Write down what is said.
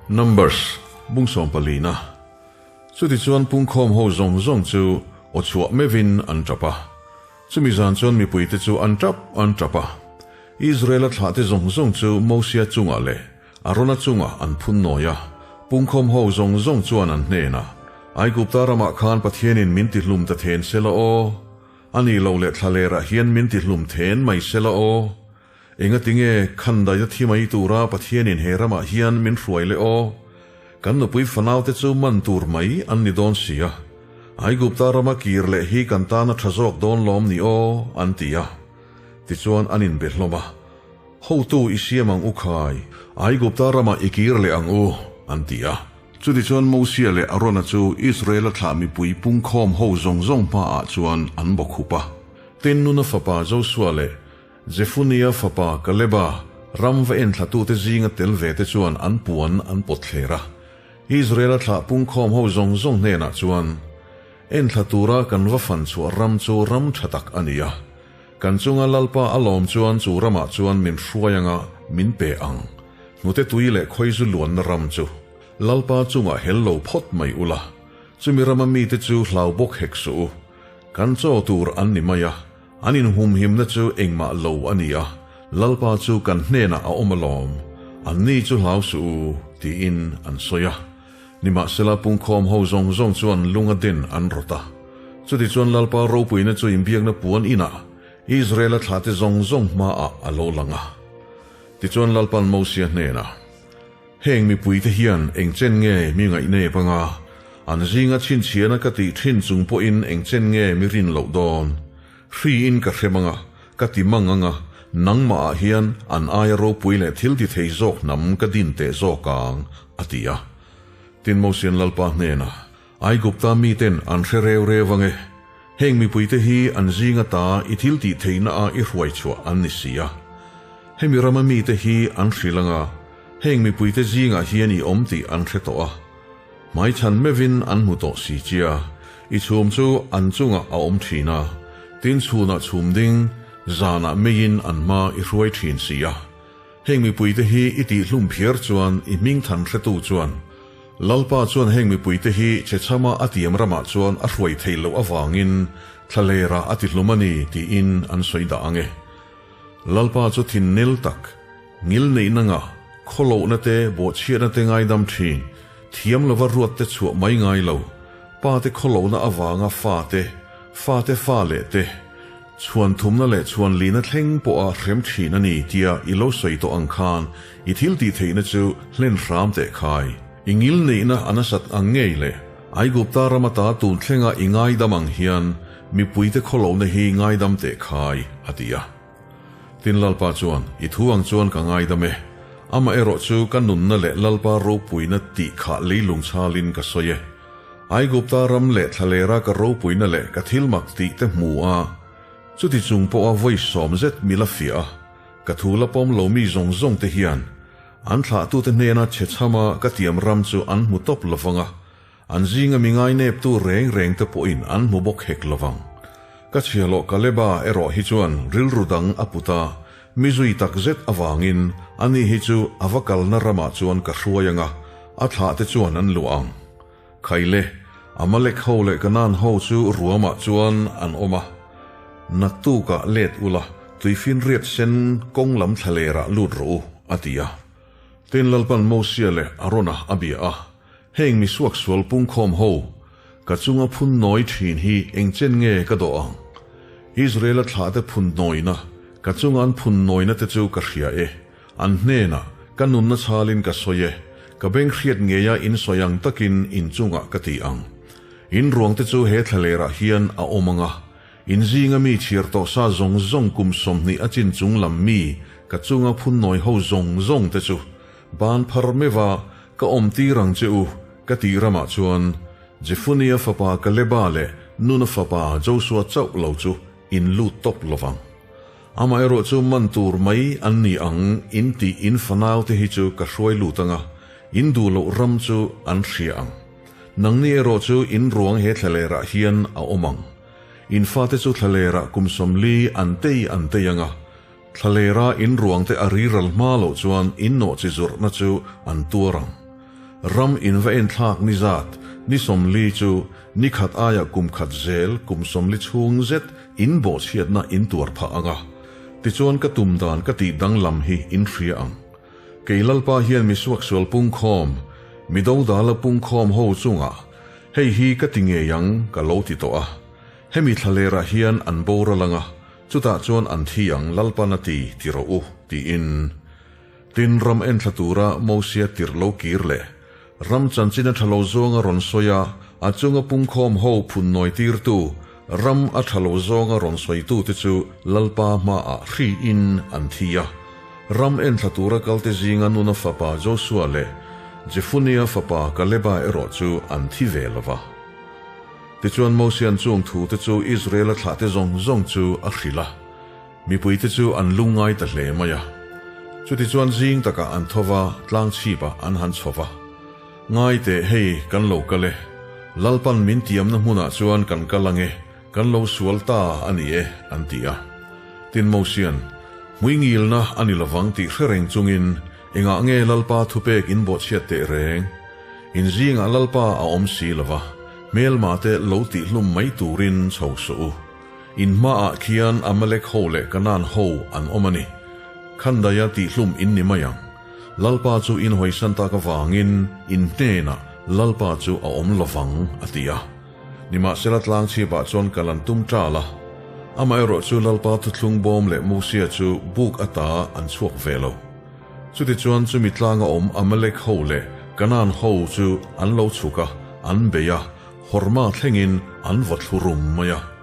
Numbers, bung sawmpalina. Chutichuan pungkhawm ho zawng zawng chu aw chhuah meuhin an tap a. Chumi zan chuan mipuite chu an tap an tap a. Israela thlahte zawng zawng chu Mosia chungah leh Arona chungah an phun nawi a. Pungkhawm ho zawng zawng chuan an hnenah, Aigupta ramah khan Pathianin min tihlum ta then sela aw! A nih loh leh thlalerah hian min tihlum then mai sela aw! Engatinge khandaina thi mai tura Pathianin he ramah hian min hruai leh aw? Kan nupui fanaute chu man tur mai an ni dawn si a. Aigupta rama kir leh hi kan tana tha zawk dawn lawm ni aw? an ti a. Tichuan an inbe hlawm a. Hotu i siam ang u khai, Aigupta ramah i kir leh ang u, an ti a. Chutichuan Mosia leh Arona chu Israela thlah mipui pungkhawm ho zawng zawng hmaah chuan an bawkhup a. Tin, Nuna fapa Josua leh Jefunia fapa Kaleba ram va enthlatute zinga tel ve te chuan an puan an pawt thler a. Israela thlah pungkhawm ho zawng zawng hnenah chuan, Enthla tura kan va fan chhuah ram chu ram tha tak a ni a. Kan chunga Lalpa a lawm chuan chu ramah chuan min hruai anga min pe ang. Hnute tui leh khawizu luanna ram chu Lalpa chungah hel lo phawt mai ula, chumi rama mite chu hlau bawk hek suh u. Kan chaw tur an ni mai a. An inhumhimna chu engmah lo a ni a, Lalpa chu kan hnenah a awm alawm, anni chu hlau suh u, tiin an sawi a. Nimahsela pungkhawm ho zawng zawng chuan lunga den an rawt a. Chutichuan Lalpa ropuina chu inbiakna puan inah Israela thlahte zawng zawng hmaah a lo lang a. Tichuan Lalpa'n Mosia hnenah, Heng mipuite hian eng chen nge mi ngaihnep anga, an zinga chhinchhiahna ka tih thin chung pawhin eng chen nge mi rin loh dawn? Hriin ka hrem anga, ka ti mang anga, nangmahah hian an aia ropui leh thil ti thei zawk hnam ka din teh zawk ang, a ti a. Tin Mosian Lalpa hnenah, Aigupta miten an hre reu reu ange, heng mipuite hi an zinga ta i thil tih theihna a i hruai chhuah an ni si a. Hemi rama mite hi an hrilh anga, heng mipuite zingah hian i awm tih an hre tawh a. Hmaichhan meuhin an hmu tawh si chia, i chhum chu an chungah a awm thin a, tin chhunah chhum ding, zanah meiin an hma i hruai thin si a. Heng mipuite hi i tihhlum phiar chuan i hming than hretu chuan Lalpa chuan heng mipuite hi chhechhama a tiam ramah chuan a hruai theih loh avangin thlalerah a tihlum a ni tiin an sawi dah ang e. Lalpa chu thin nel tak, ngil neihna ngah, khawlohna te, bawhchhiatna te ngaidam thin, thiam lova ruat te chhuah mai ngai lo, pa te khawlohna avanga fa te, fa te fa leh te, Chhuan thumna leh chhuan lina thleng pawha hrem thin a ni tia i lo sawi tawh ang khan i thil tih theihna chu hlen hram teh khai. I ngil neihna a nasat ang ngei le. Aigupta ram ata tun thlenga i ngaidam ang hian mipuite khawlohna hi ngaidam teh khai, a ti a. Tin Lalpa chuan, I thu ang chuan ka ngaidam e. Amaherawh chu ka nunna leh Lalpa ropuina tih kha leilung chhalin ka sawi e. Aigupta ram leh thlalera ka ropuina leh ka thil mak tih te hmu a, chuti chung pawha vawi sawm zet mi la fiah a, ka thu la pawm lo mi zawng zawng te hian an thlahtute hnena chhe chhama ka tiam ram chu an hmu tawp lovang a, an zinga mi ngaineptu reng reng te pawhin an hmu bawk hek lovang. Ka chhiahhlawh Kaleba erawh hi chuan rilru dang a put a, mi zui tak zet avangin ani hi chu a va kalna ramah chuan ka hruai ang a, a thlahte chuan an luah ang. Khaile, Amalek ho leh Kanaan ho chu ruamah chuan an awm a. Naktukah let ula, tuifinriat sen kawng lam thlalerah lut rawh u, a ti a. Tin Lalpan Mosia leh Arona a bia a, Heng mi suaksual pungkhawm ho, ka chunga phun nawi thin hi engchen nge ka dawh ang? Israela thlahte phun nawina, ka chunga an phun nawina te chu ka hria e. An hnenah, Ka nunna chhalin ka sawi e, ka beng hriat ngeia in sawi ang takin in chungah ka ti ang. In ruangte chu he thlalerah hian a awm ang a, in zinga mi chhiar tawh sa zawng zawng kum 20 a chin chung lam mi ka chunga phunnawi ho zawng zawng te chu ban phar meuha ka awm tir ang che u, ka tih ramah chuan Jefunia fapa Kaleba leh Nuna fapa Josua chauh lo chu in lut tawp lovang. Amaherawh chu man tur mai an ni ang in tih in fanau te hi chu ka hruai lut anga, in duh loh ram chu an hria ang. Nangni erawh chu in ruang he thlalerah hian a awm ang. In fate chu thlalerah kum 40 an tei an tei anga, thlalera in ruang te a riral hma loh chuan in nawhchi zawrhna chu an tuar ang. Ram in va en thlak ni zat, ni 40 chu ni khat aiah kum khat zel kum 40 chhung zet in bawhchhiatna in tuar phah ang a. Tichuan ka tum dan ka tih danglam hi in hria ang. Kei Lalpa hian mi suaksual pungkhawm, mi dodala pungkhawm ho chungah hei hi ka ti ngei ang ka lo ti tawh a. Hemi thlalerah hian an boral ang a, chutah chuan an thi ang Lalpan a ti ti rawh u, tiin. Tin, ram enthla tura Mosia tirh lo kir leh ram chanchin a tha lo zawnga rawn sawi a, a chunga pungkhawm ho phun nawi tirtu, ram a tha lo zawnga rawn sawitute chu Lalpa hmaah hriin an thi a. Ram enthla tura kalte zinga Nuna fapa Josua leh Jefunia fapa Kaleba erawh chu an thi ve lo va. Tichuan Mosia'n chung thute chu Israela thlahte zawng zawng chu a hrilh a, mipuite chu an lungngai ta hle mai a. Chutichuan zing takah an tho va, tlang chhipah an han chho va. Ngai teh, hei kan lo kal e. Lalpan min tiamna hmunah chuan kan kal ang e, kan lo sual ta a ni e, an ti a. Tin Mosia'n, Hmuingilna a ni lovang tih hre reng chungin, engah nge Lalpa thupek in bawhchhiat teh reng? In zingah Lalpa a awm si lo va, hmelma te lo tihhlum mai turin chho suh u. In hmaah khian Amalek ho leh Kanaan ho an awm a ni. Khandaia tihhlum in ni mai ang. Lalpa chu in hawisan tak avangin in hnenah Lalpa chu a awm lo vang, a ti a. Nimahsela tlangchhipah chuan kal an tum ṭal a. Amaherawh chu Lalpa thuthlung bawm leh Mosia chu buk ata an chhuak ve lo. Chutichuan chumi tlanga awm Amalek ho leh Kanaan ho chu an lo chhuk a, an bei a, Horma thlengin an vaw thlu rum mai a.